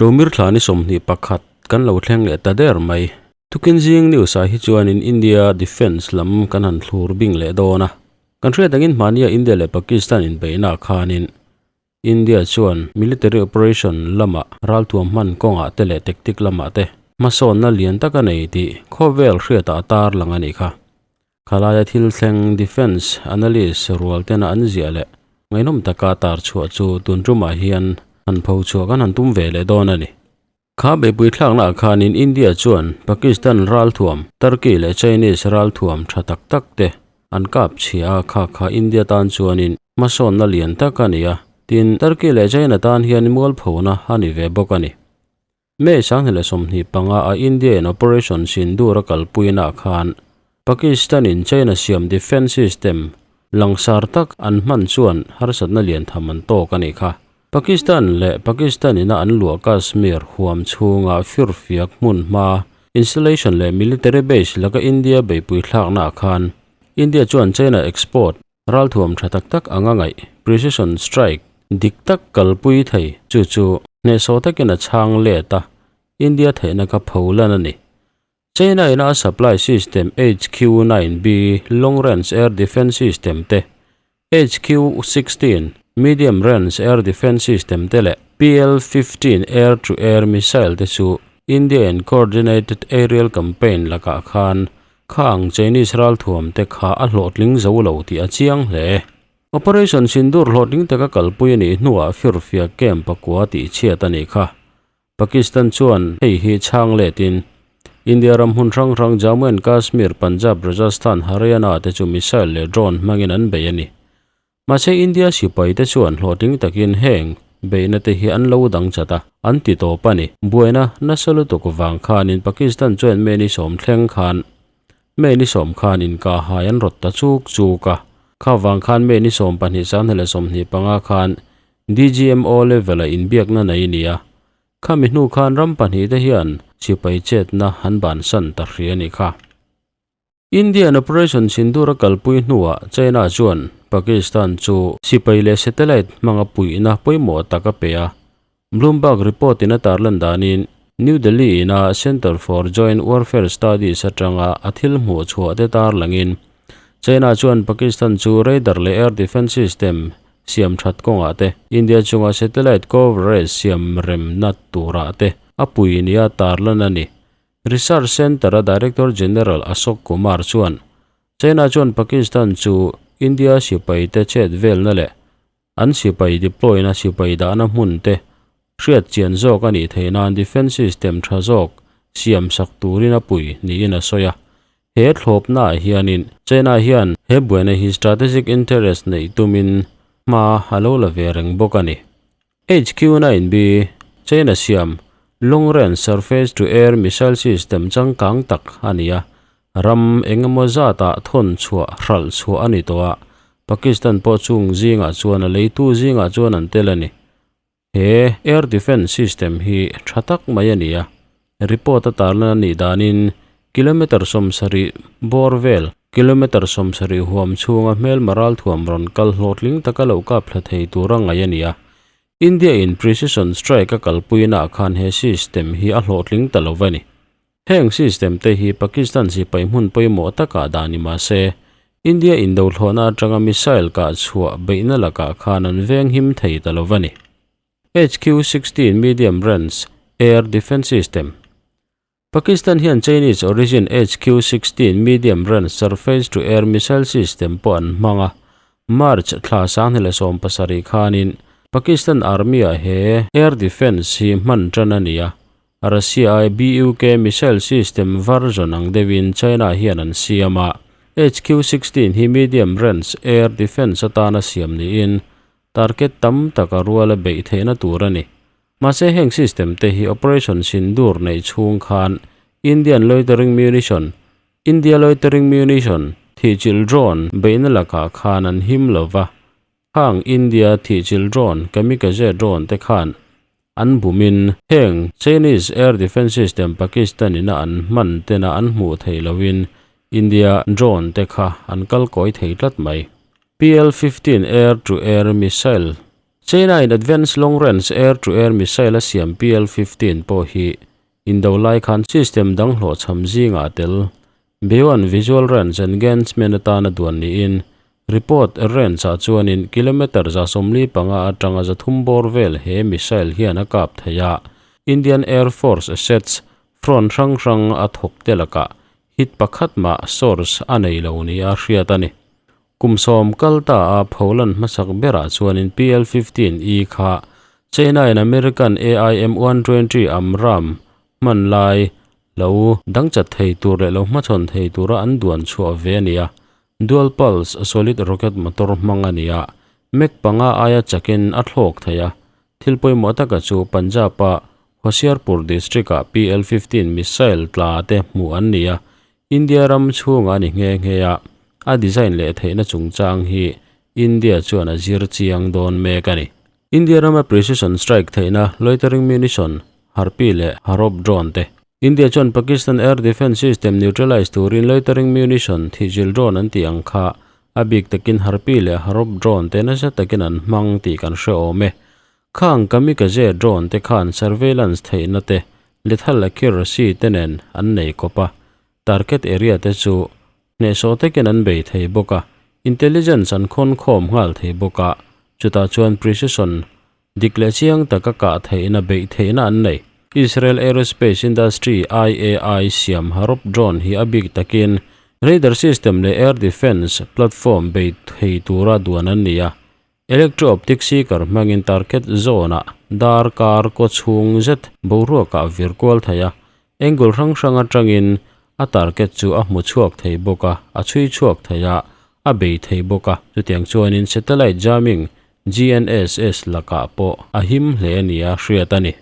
Ṭomir thla ni 21 kan lo thleng leh ta der mai. Tukin zing news ah hi chuanin India defence lam kan han thlur bing leh dawn a. Kan hriat angin hmahnia India leh Pakistan inbeihna ah khanin India chuan military operation lamah ralthuam hman kawngah te leh tactic lamah te hmasawnna lian tak a nei tih khawvel hriatah a tarlang a nih kha. Khalaia thil thleng defence analyst rual tena an ziah leh ngaihnawm taka tar chhuah chu tun tumah hian han pho chhuah kan han tum ve leh dawn a ni. Kha beipui thlakna ah khanin India chuan Pakistan ralthuam, Turkey leh Chinese ralthuam tha tak tak te an kap chhia a, kha kha India tan chuanin hmasawnna lian tak a ni a, tin Turkey leh China tan hian mualphona a ni ve bawk a ni. May 2025 a India in Operation Sindoor a kalpuina ah khan Pakistan in China siam defence system langsar tak an hman chuan harsatna lian tham an tawk a nih kha. Pakistan leh Pakistan ina an luah Kashmir huam chhunga firfiak hmun hma installation leh military base laka India beipui thlakna ah khan India chuan China export Ralthuam tha tak tak anga ngaih, precision strike, dik tak kalpui thei chu chu hnehsawh takin a chhang let a, India theihna kha pho lan a ni. China ina a supply system HQ-9B long range air defence system te, HQ-16 medium range air defence system te leh PL-15 air to air missile te chu India in coordinated aerial campaign lakah khan Khang Chinese ralthuam te kha a hlawhtling zo lo tih a chiang hle. Operation Sindoor hlawhtling taka kalpui a nih hnuah firfia camp pakua tih chhiat a nih kha. Pakistan chuan hei hi chhang letin India ram hmun hrang hrang Jammu and Kashmir, Punjab, Rajasthan, Haryana te chu missile leh drone hmangin an bei a ni. Mahse India sipai te chuan hlawhtling takin heng beihna te hi an lo dang chat a, an ti tawp a ni. Buaina nasa lutuk vang khanin Pakistan chuan May ni sawm thleng khan May ni sawm khan inkahhai an rawt ta chuk chuk a. Kha vang khan May ni 12 2025 khan DGMO level-a inbiakna nei a ni a. Khami hnu khan ram pahnih te hian sipai chetna an bansan ta hri a nih kha. Indian Operation Sindoor a kalpui hnuah China chuan Pakistan chu sipai leh satellite hmanga puihna pawimawh tak a pe a. Bloomberg report in a tarlan danin New Delhi in a Centre for Joint Warfare Studies atanga a thil hmuh chhuah te tarlangin China chuan Pakistan chu radar leh air defence system siam that kawngah te, India chunga satellite coverage siam remna turah te a pui nia tarlan a ni. Research Centre-a Director General Ashok Kumar chuan China chuan Pakistan chu India sipaite chet velna leh an sipai deploy-na sipai dahna hmun te hriat chian zawk a nih theih nan defence system tha zawk siam sak turin a pui niin a sawi a. He thlawpnaah hianin China hian he buaina hi strategic interest neih tumin hma a lo la ve reng bawk a ni. HQ-9B, China siam Long Range Surface to Air Missile System changkang tak a ni a, ram eng emaw zatah thawn chhuah hralh chhuah a ni tawh a, Pakistan pawh chung zingah chuan a leitu zingah chuan an tel a ni. He Air Defence System hi tha tak mai a ni a, report a tarlan a nih danin kilometre 70 bawr vel, kilometre 70 huam chhunga hmelma ralthuam rawn kal hlawhtling taka lo kap thla thei tura ngaih a ni a. India in precision strike a kalpuina ah khan he system hi a hlawhtling ta lo a ni. Heng system te hi Pakistan sipai hmun pawimawh takah dah ni mah se, India indothlawhna atanga missile kah chhuah beihna lakah khan an venghim thei ta lo a ni. HQ-16 Medium Range Air Defence System Pakistan hian Chinese origin HQ-16 Medium Range Surface-to-Air Missile System pawh an hmang a, March thla 2017 khanin Pakistan Army-ah he air defence hi hman tan a ni a, Russia-i BUK missile system version ang deuhin China hian an siam a, HQ-16 hi medium range air defence atana siam niin target tam taka ruala beih theihna tur a ni. Mahse heng system te hi Operation Sindoor neih chhung khan Indian Loitering Munition, India Loitering Munition, thihchilh drone beihna lakah khan an him lo va, khang India thihchilh drone, kamikaze drone te khan an bumin heng Chinese Air Defence System Pakistan ina an hman tena an hmuh theih lohin India drone te kha an kal kawi thei tlat mai. PL-15 air to air missile. China in Advanced Long Range Air to Air Missile a siam PL 15 pawh hi indo lai khan system dang hlawhchham zingah a tel. Beyond Visual Range Engagement atana duan niin report range ah chuanin kilometre 145 atanga 300 bawr vel he missile hian a kap thei a. Indian Air Force assets front hrang hrang a thawk te lakah hit pakhat mah source a nei lo nia hriat a ni. Kum 10 kal ta a pholan hmasak berah chuanin PL 15 E kha China in American AIM 120 Amram hman lai lo dangchat thei tur leh lo hmachhawn thei tura an duan chhuah ve a ni a. Dual pulse solid rocket motor hmang a ni a. Mach 5 aia chakin a thlawk thei a. Thil pawimawh taka chu Punjab a Hoshiarpur district ah PL 15 missile tla te hmuh an ni a. India ram chhungah a ni nghe nghe a. A design leh theihna chungchang hi India chuan a zir chiang dawn mek a ni. India rama precision strike theihna loitering munition, Harpy leh Harop drone te. India chuan Pakistan air defence system neutralize turin loitering munition thihchilh drone an tih ang kha a bik takin Harpy leh Harop drone te nasa takin an hmang tih kan hre awm e. Khang kamikaze drone te khan surveillance theihna te lethal accuracy te nen an nei kawp a. Target area te chu hnehsawh takin an bei thei bawk a, intelligence an khawn khawm nghal thei bawk a, chutah chuan precision dik leh chiang taka kah theihna beih theihna an nei. Israel Aerospace Industry, IAI, siam Harop drone hi a bik takin radar system leh air defence platform bei thei tura duan an ni a. Electro-optic seeker hmangin target zone-ah dar kar kaw chhung zet boruakah vir kual thei a, angle hrang hrang atangin a target chu a hmu chhuak thei bawk a, a chhui chhuak thei a, a bei thei bawk a. Chutiang chuanin satellite jamming, GNSS, lakah pawh a him hle nia hriat a ni.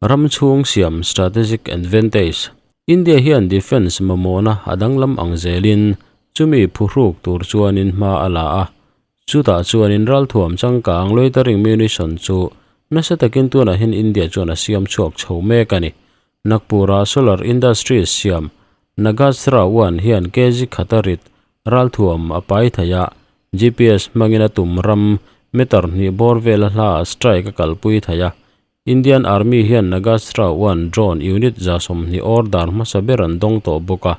Ram chhung siam strategic advantage. India hian defence mamawhna a danglam ang zelin chumi phuhruk tur chuanin hma a la a. Chutah chuanin ralthuam changkang loitering munition chu nasa takin tunah hian India chuan a siam chhuak chho mek a ni. Nagpur-a Solar Industries siam Nagastra 1 hian kg khata rit ralthuam a pai thei a, GPS hmangin a tum ram meter hnih bawr vela hla strike a kalpui thei a. Indian Army hian Nagastra 1 drone unit 120 order hmasa ber an dawng tawh bawk a,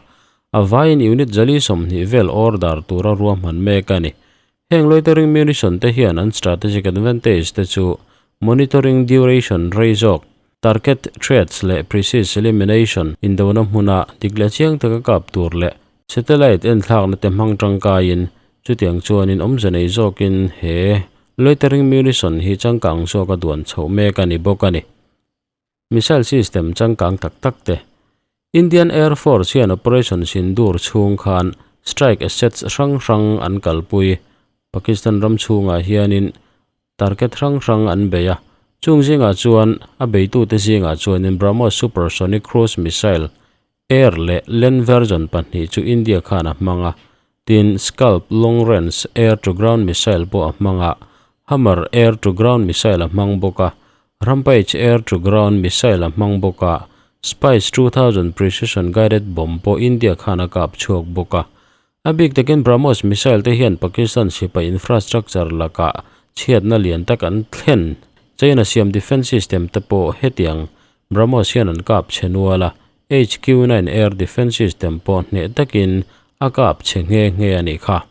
a vaiin unit 420 vel order tura ruahman mek a ni. Heng loitering munition te hian an strategic advantage te chu monitoring duration rei zawk, target threats leh precise elimination indona hmuna dik leh chiang taka kap tur leh satellite enthlakna te hmang tangkaiin chutiang chuanin awmze nei zawkin he loitering munition hi changkang zawk a duan chhoh mek a ni bawk a ni. Missile system changkang tak tak te. Indian Air Force hian Operation Sindoor chhung khan strike assets hrang hrang an kalpui. Pakistan ram chhungah hianin target hrang hrang an bei a. Chung zingah chuan a beitute zingah chuanin BrahMos supersonic cruise missile air leh land version pahnih chu India khan a hmang a. Tin, Scalp long range air to ground missile pawh a hmang a, Hammer air to ground missile a hmang bawk a, Rampage air to ground missile a hmang bawk a, Spice 2000 precision guided bomb pawh India khan a kap chhuak bawk a. A bik takin BrahMos missile te hian Pakistan sipai infrastructure lakah chhiatna lian tak an thlen. China siam defence system te pawh hetiang BrahMos hian an kap chhe nual a, HQ-9 air defence system pawh hneh takin a kap chhe nghe nghe a nih kha.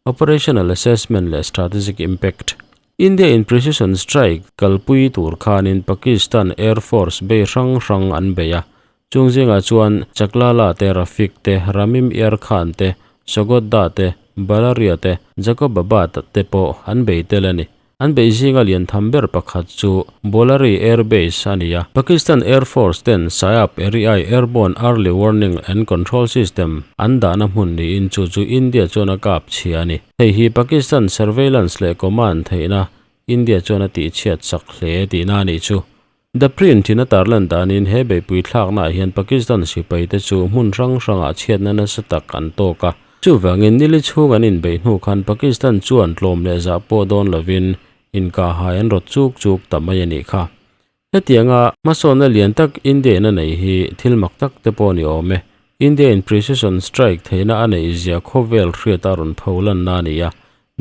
Operational assessment leh strategic impact. India in precision strike kalpui tur khanin Pakistan Air Force bei hrang hrang an bei a. Chung zingah chuan Chaklala te, Rafiq te, Ramim Yar Khan te, Sogodda te, Balaria te, Jacobabad te pawh an bei tel a ni. An bei zinga lian tham ber pakhat chu Bolari Air Base a ni a. Pakistan Air Force ten Sayap Eri-I Airborne Early Warning and Control System an dahna hmun niin chu chu India chuan a kap chhia a ni. Hei hi Pakistan surveillance leh command theihna India chuan a tihchhiat sak hle tihna a nih chu. The Print in a tarlan danin he beihpui thlaknaah hian Pakistan sipai te chu hmun hrang hrangah chhiatna nasa tak an tawk a. Chuvangin nili chhung an inbeih hnu khan Pakistan chuan tlawm leh zah pawh dawn lovin inkahhai an rawt chuk chuk ta mai a nih kha. Hetianga hmasawnna lian tak India in a nei hi thil mak tak te pawh a ni awm e. India in precision strike theihna a neih zia khawvel hriat a rawn pho lanna a ni a.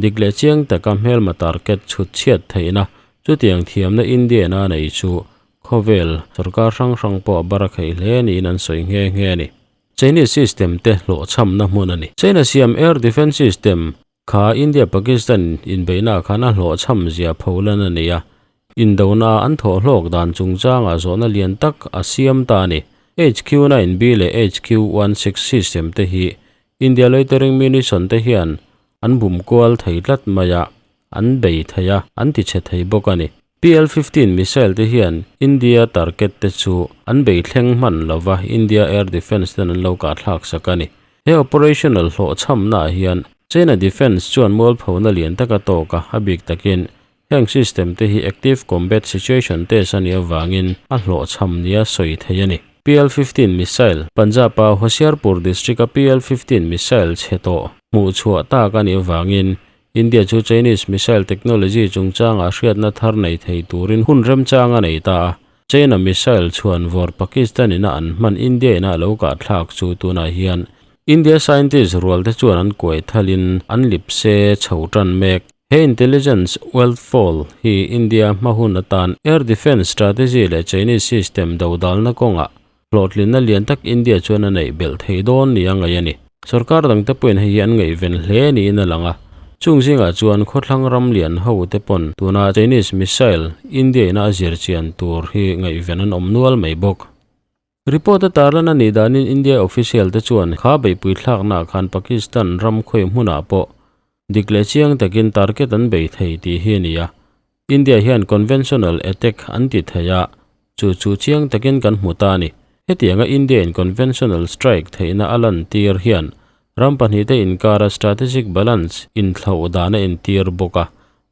Dik leh chiang taka hmelma target chhut chhiat theihna Chutiang thiamna India in a nei chu khawvel sorkar hrang hrang pawh a bar a kheih hle niin an sawi nghe nghe a ni. Chinese system te hlawhchhamna hmun a ni. China siam air defence system kha India-Pakistan inbeihnaah khan a hlawhchham zia pholan a ni a, indona an thawh hlawk dan chungchangah zawhna lian tak a siam ta a ni. HQ-9B leh HQ-16 system te hi India loitering munition te hian an bum kual thei tlat mai a, an bei thei a, an ti chhe thei bawk a ni. PL 15 missile te hian India target te chu an bei thleng hman lova India air defence ten an lo kah thlak sak a ni. He operational hlawhchhamna ah hian China defence chuan mualphona lian tak a tawk a, a bik takin heng system te hi active combat situation test a nih avangin a hlawhchham nia sawi thei a ni. PL 15 missile, Punjab a Hoshiarpur district a PL 15 missile chhe tawh hmuh chhuah tak a nih avangin India chu Chinese missile technology chungchangah hriatna thar nei thei turin hun remchang a nei ta a, China missile chhuan vawr Pakistan ina an hman India ina a lo kah thlak chu tunah hian India scientist rual te chuan an kuai thalin an lip se chho tan mek. He intelligence wealth fall hi India hma hun atan air defence strategy leh Chinese system dodalna kawngah Hlawhtlinna lian tak India chuan a neih belh thei dawn nia ngaih a ni. Sorkar dangte pawhin hei hi an ngaihven hle niin a lang a. Chung zingah chuan khawthlang ram lian ho te pawn tuna Chinese missile India ina a zir chian tur hi ngaihven an awm nual mai bawk. Report a tarlan a nih danin India official te chuan kha beihpui thlaknaah khan Pakistan ram khawi hmunah pawh dik leh chiang takin target an bei thei tih hi a ni a. India hian conventional attack an ti thei a, chu chu chiang takin kan hmu ta a ni. Hetianga India-in conventional strike theihna a lantir hian ram pahnihte inkara strategic balance inthlauh dan a entir bawk a.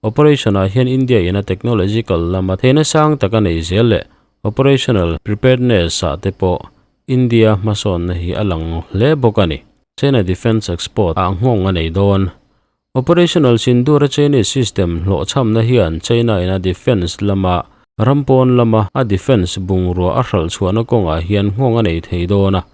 Operation-ah hian India-in a technological lama theihna sang tak a nei zel leh operational preparedness-ah te pawh India hmasawnna hi a lang hle bawk a ni. China defence export ah nghawng a nei dawn. Operational Sindoor a Chinese system hlawhchhamna hian China in a defence lama ram pawn lama a defence bungrua a hralh chhuahna kawngah hian nghawng a nei thei dawn a.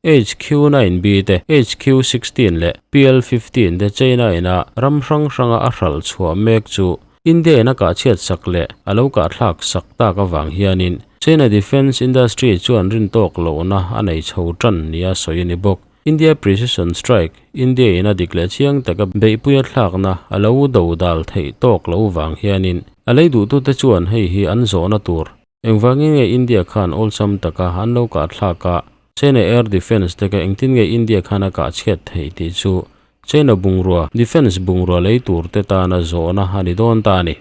HQ-9B te, HQ-16 leh PL-15 te China in a ram hrang hranga a hralh chhuah mek chu India in a kahchhiat sak leh a lo kahthlak sak tak avang hianin China defence industry chuan rintawk lohna a nei chho tan nia sawi a ni bawk. India Precision Strike, India in a dik leh chiang taka beihpui a thlakna a lo do dal theih tawk lo vang hianin a lei duhtute chuan hei hi an zawhna tur. Engvangin nge India khan awlsam taka an lo kah thlak a, China Air Defence te kha engtin nge India khan a kah chhiat theih tih chu China bungrua, defence bungrua lei tur te tana zawhna a ni dawn ta a ni.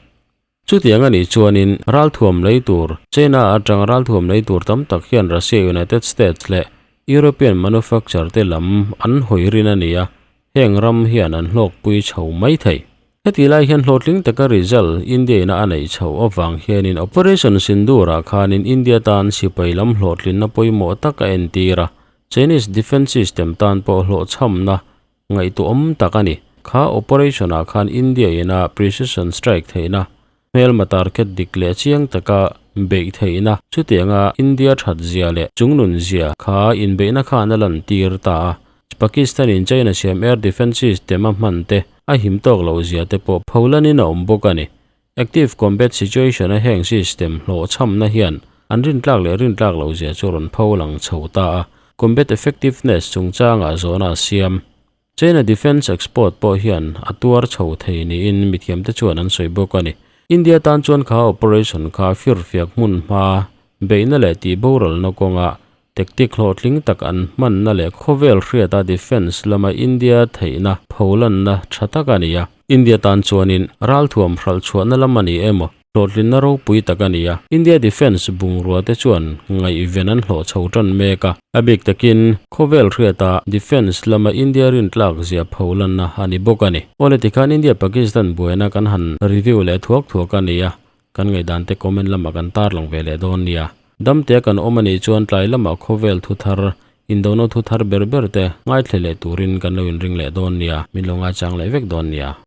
Chutiang a nih chuanin ralthuam lei tur, China atanga ralthuam lei tur tam tak hian Russia, United States leh European manufacture te lam an hawi rin a ni a, heng ram hian an hlawkpui chho mai thei. Heti lai hian hlawhtling taka result India ina a neih chhoh avang hianin Operation Sindoor ah khanin India tan sipai lam hlawhtlinna pawimawh tak a entir a, Chinese defence system tan pawh hlawhchhamna Ngaihtuahawm tak a ni. Kha operation ah khan India in a precision strike theihna, hmelma target dik leh chiang taka beih theihna, chutianga India that zia leh chungnun zia kha inbeihna khan a lantir ta a. Pakistan in China siam air defence system a hman te a him tawk loh zia te pawh pholanin a awm bawk a ni. Active combat situation a heng system hlawhchhamna hian an rintlak leh rintlak loh zia chu rawn pho lang chho ta a, combat effectiveness chungchangah zawhna a siam. China defence export pawh hian a tuar chho thei niin mithiamte chuan an sawi bawk a ni. India tan chuan kha operation kha firfiak hmun hma beihna leh tihboralna kawnga Tactic hlawhtling tak an hmanna leh khawvel hriata defence lama India theihna pholanna tha tak a ni a. India tan chuanin ralthuam hralh chhuahna lam a ni emaw, hlawhtlinna ropui tak a ni a. India defence bungrua te chuan ngaihven an hlawh chho tan mek a. A bik takin khawvel hriata defence lama India rintlak zia pholanna a ni bawk a ni. Awle tikhan India-Pakistan buaina kan han review leh thuak thuak a ni a. Kan ngaihdan te comment lamah kan tarlang ve leh dawn nia. Damtea kan awm a nih chuan tlai lamah khawvel thu thar, indono thu thar ber ber te ngaithla leh turin kan lo inring leh dawn nia, min lo ngaichang leh vek dawn nia.